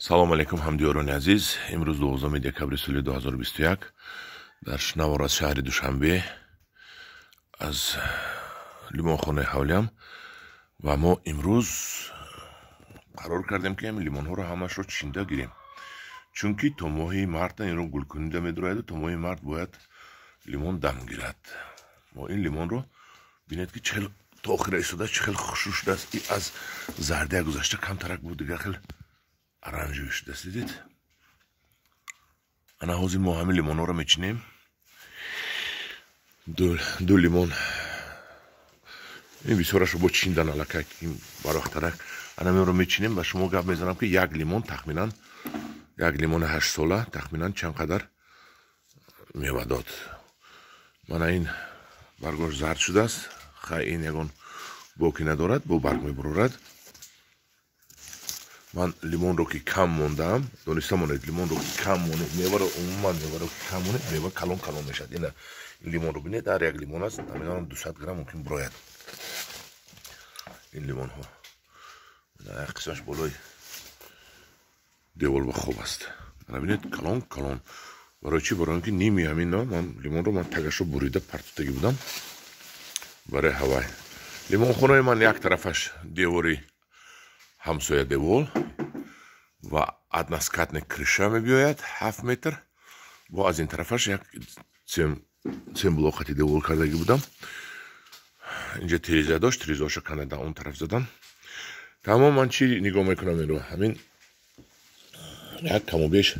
Салом алейкум, ҳамдиёрони азиз. Имрӯз 12 декабри соли 2021 дар навор аз шаҳри Душанбе аз лимонхонаи ҳавлиям ва мо имрӯз қарор кардем, ки ҳамин лимонҳоро ҳамашро чинда гирем, чунки то моҳи марта инро гулкунида медурояду то моҳи март бояд лимон дам гирад. Мо ин лимонро бинед, ки чӣ хел то охира истода, чӣ хел хушрӯ шудааст. И аз зардия гузашта камтарак буд, дигар хел оранжевый шудааст, дидед? Ана ҳозир мо ҳамин лимонҳоро мечинем. Ду лимон ин бисёрашро бо чиндан аллакай барвақтарак. Ана меро мечинем ва шумо гап мезанам, ки як лимон тахминан, як лимони 8-сола тахминан чанд қадар мева дод. Мана ин баргош зард шудааст. Хай, ин ягон боки надорад, бо барг мебурорад. Ман лимонро ки кам мондаам, дониста монед, лимонро ки кам монед, меваро, умуман меваро ки кам монед, мева калон калон мешавад. Ина лимонро бинед, ҳар як лимон аст, намедонам, 200 грамм мумкин бурояд ин лимонҳо. Як қисмаш болои девол ба хоб аст. Ана бинед, калон калон. Барои чӣ? Барои он ки ними ҳамин ман лимонро ман тагашро бурида партотагӣ будам барои ҳавай. Лимонхонаи ман як тарафаш девори ҳамсоя девол ва односкатный крыша мебиёяд, 7 метр. Бо аз ин тарафаш як цемблокати девол кардагӣ будам. Инҷа тиреза дошт, тирезаҳошо канда он тараф задам. Тамом, ман чӣ нигоҳ мекунам инро? Ҳамин як каму беш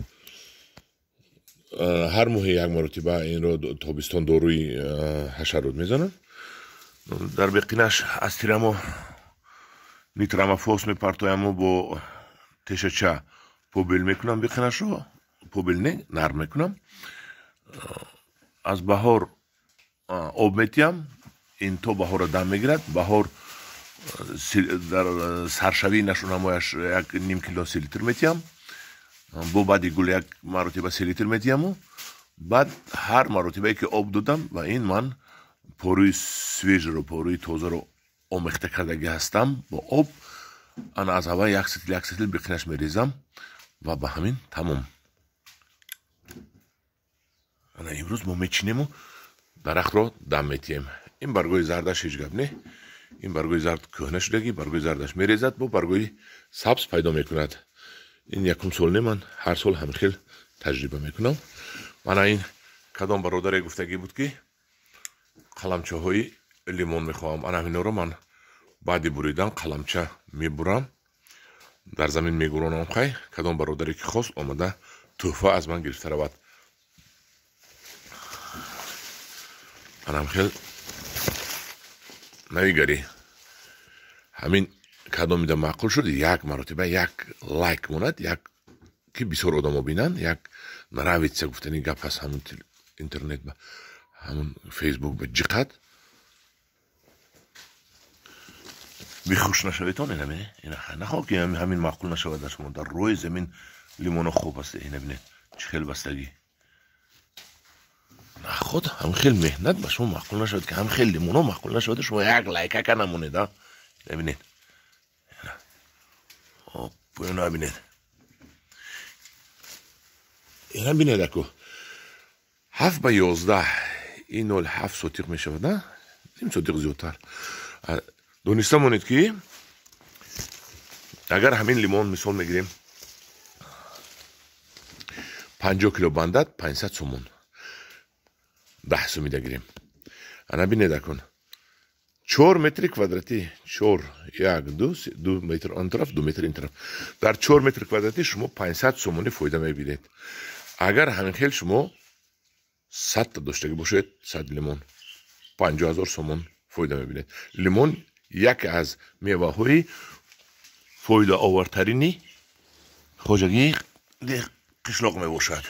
ҳар моҳи як маротиба инро тобистон доруи ҳашарот мезанам. Дар беқинаш аз тирамо нитрамофос мепартояму бо тешача побел мекунам беқинашро, побел не, нарм мекунам. Аз баҳор об метиҳам, ин то баҳорро дам мегирад. Баҳор дар саршавии нашунамояш як ним кило селитр метиҳам, бо баъди гул як маротиба селитр метиҳаму баъд ҳар маротибае ки об додам ва ин ман поруи свежий ро, поруи тозаро омехта кардагӣ ҳастам бо об. Ана аз ҳава як ситил, як ситил биқинаш мерезам ва ба ҳамин тамом. Ана имрӯз мо мечинему дарахтро дам метиҳем. Ин баргои зардаш ҳеҷ гап не, ин баргои зард кӯҳна шудагӣ, баргои зардаш мерезад, бо баргои сабз пайдо мекунад. Ин якум сол не, ман ҳар сол ҳамин хел таҷриба мекунам. Мана ин кадом бародаре гуфтагӣ буд, ки қаламчаҳои лимон мехоҳам. Ана ҳаминҳоро ман баъди буридан қаламча мебурам, дар замин мегуронам. Хай, кадом бародаре ки хост, омада тӯҳфа аз ман гирифта равад. Анам хел навигарӣ. Ҳамин кадомида маъқул шуд, як маротиба як лайк монад, як ки бисёр одамо бинанд, як нравится гуфтани гап ҳаст ҳамун интернет ба ҳамун фейсбук ба ҷиқат. Бихуш нашаведон, ина бинед, нахоҳ ки ҳамин маъқул нашавад дар шумо. Дар рӯи замин лимоно хуб аст. Ина бинед, чӣ хел бастагӣ. Наход ҳам хел меҳнат ба шумо маъқул нашавад, ки ҳам хел лимоно маъқул нашавад, шумо як лайкака намонед. А ина бинед, ина бинед, ина бинед, аку 7 ба 11, ин 0,7 сотиқ мешавад, на ним сотиқ зиёдтар. Дониста монед, ки агар ҳамин лимон, мисол мегирем, 50 кило бандад, 500 сомон, 10 сумида гирем. Ана бинед, акун 4 метри квадратӣ, чор, як, ду, 2 метр он тараф, 2 метр ин тараф, дар 4 метри квадратӣ шумо 500 сомонӣ фоида мебинед. Агар ҳамин хел шумо 100-та доштагӣ бошед, 100 лимон, 50 000 сомон фоида мебинед. Лимон яке аз меваҳои фоидаовартарини хоҷагии қишлоқ мебошад.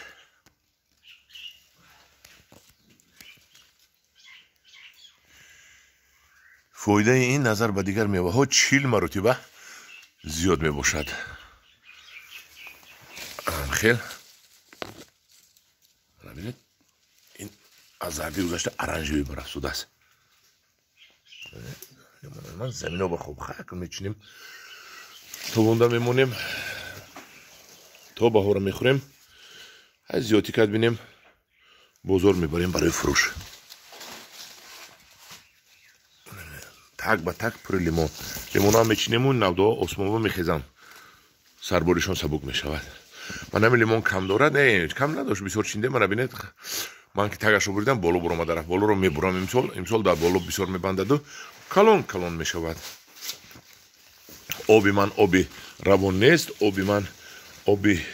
Фоидаи ин назар ба дигар меваҳо 40 маротиба зиёд мебошад. Хел бинед, ин аз зардӣ гузашта оранжевый барафзудааст. Ман замино ба хоб хак мечинем, тобонда мемонем. То баҳора мехӯрем, аз зиёдтӣ кард бинем, бозор мебарем барои фурӯш. Так ба так пури лимон. Лимонҳо мечинему, навдаҳо осмонба мехезанд, сарборишон сабук мешавад. Ман ҳами лимон кам дорад, не, кам надошт, бисёр чинде. Мана бинед, ман ки тагашро буридам, боло буромада рафт. Болоро мебурам имсол, имсол дар боло бисёр мебандаду калон калон мешавад. Оби ман оби равон нест, оби ман оби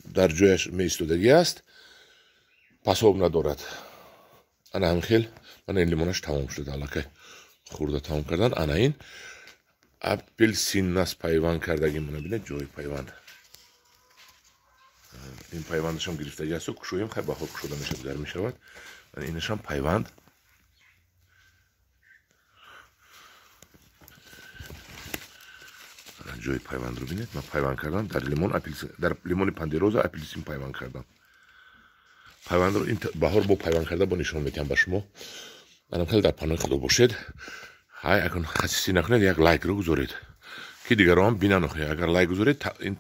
дар ҷояш меистодагӣ аст, пасоб надорад. Ана ҳамин хел, мана ин лимонаш тамом шуд, аллакай хӯрда тамом кардан. Ана ин апелсин нас пайванд кардагӣ, мана бинед ҷои пайванд. Ин пайвандашам гирифтагӣ асту, кушоем, хай баҳор кушода мешавад, гарм мешавад. Инашам пайванд. Ҷои пайвандро бинед, ман пайванд кардам дар лимон апелсин, дар лимони пандероза апелсин пайванд кардам. Пайвандро ин баҳор бо пайванд карда бо нишон медиҳам ба шумо. Манам хеле дар паноҳи Худо бошед. Ҳай, акун хасисӣ накунед, як лайкро гузоред, ки дигарон бинанд. Охи агар лайк гузоред, ин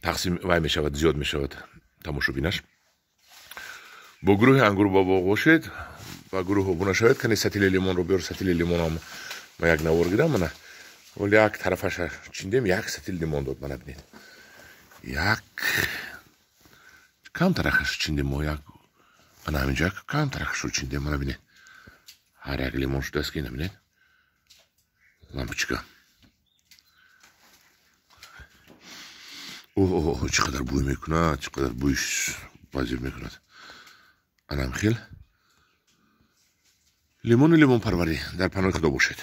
тақсим вай мешавад, зиёд мешавад тамошобинаш. Бо гурӯҳи Ангур ба боғ бошед ва гурӯҳ обуна шавед. Кани сатили лимонро биёр, сатили лимонам ма як навор гирам. Мана оли як тарафаша чиндем, як сатил лимон дод. Мана бинед, як кам тарафаш чиндем мо, як ана ҳаминҷа кам тарафашро чиндем. Мана бинед, ҳар як лимон шудааст, ки бинед лампочка. Оҳ, чӣ қадар бӯй мекунад, чӣ қадар бӯйш вазир мекунад. Анам хел лимону лимонпарварӣ. Дар паноҳи Худо бошед.